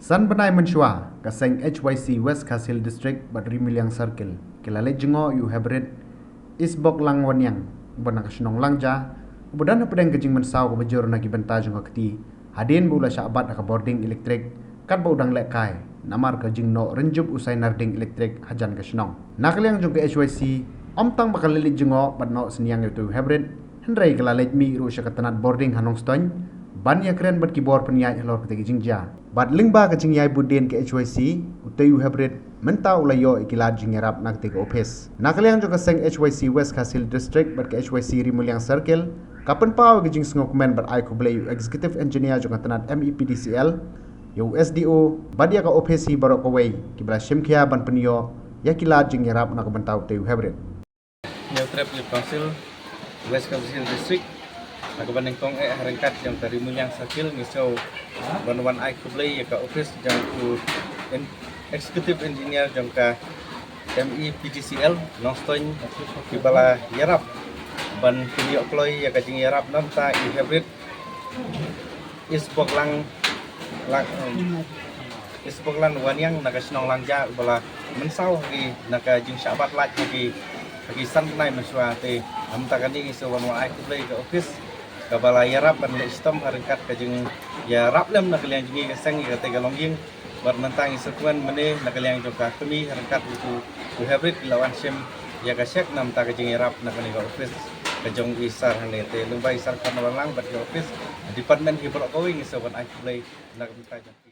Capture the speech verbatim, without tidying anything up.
San bnai mynshuwa, ka seng H Y C West Khasi Hills District bad Rimuliang Circle ki la leit jngoh ïa u Hebrid Isboklang Waniang, uba na ka shnong Langja, uba don hapdeng ka jingmynsaw kaba jur na ki bynta jong ka kti, hadien ba u la shah bat ha ka bording elektrik katba u dang lehkai namar ka jingnoh rynjup u sainarding elektrik hajan ka shnong. Na ka liang jong ka H Y C, ym tang ba ka la leit jngoh bad noh synñiang ïa utei u Hebrid, hynrei ka la leit mih ruh sha ka tnat bording ha Nongstoiñ ban ïakren bad ki bor pynïaid halor katei ka jingjia. Bad lyngba ka jingïaibud dien ka H Y C, utei u Hebrid mynta u la ïoh ïa ki lad jingïarap na katei ka ophis. Na ka liang jong ka seng H Y C West Khasi Hills District bad ka H Y C Rimuliang Circle, ka pynpaw ïa ka jingsngewkmen bad ai khublei ïa u Executive Engineer jong ka tnat M E P D C L, ïa u S D O bad ïa ka ophis hi baroh kawei kiba la shim khia ban pynïoh ïa ki lad jingïarap na ka bynta utei u Hebrid. Hynñiewtrep Youth Council West Khasi Hills District, ha kaba nyngkong eh ha ryngkat jong ka Rimuliang Circle, ngi sngew ban wan ai khublei ïa ka ophis jong u en-, Executive Engineer jong ka M E P D C L Nongstoiñ, kiba la ïarap ban pynïoh kloi ïa ka jingïarap na ka bynta u Hebrid Isboklang, lang, um, Isboklang Waniang na ka shnong Langja, uba la mynsaw ha ki na ka jingshah bat lait ha ki, ha ki san bnai mynshuwa. Te na ka bynta kane ngi sngew ban wan ai khublei ïa ka ophis kaba la ïarap ban leit shitom ha ryngkat ka jingïarap lem na ka liang jong ngi ka seng ïa katei ka longïing. Bad mynta ngi sngew kmen mynne na ka liang jong ka kmie ha ryngkat u, u Hebrid ki la wan shim ïa ka cheque na ka bynta ka jingïarap na kane ka ophis ka jong i Sir hangne. Te lyngba i Sir Kharnong Wanglang bad ka ophis, department hi baroh kawei, ngi sngew ban ai khublei na ka bynta jong ki.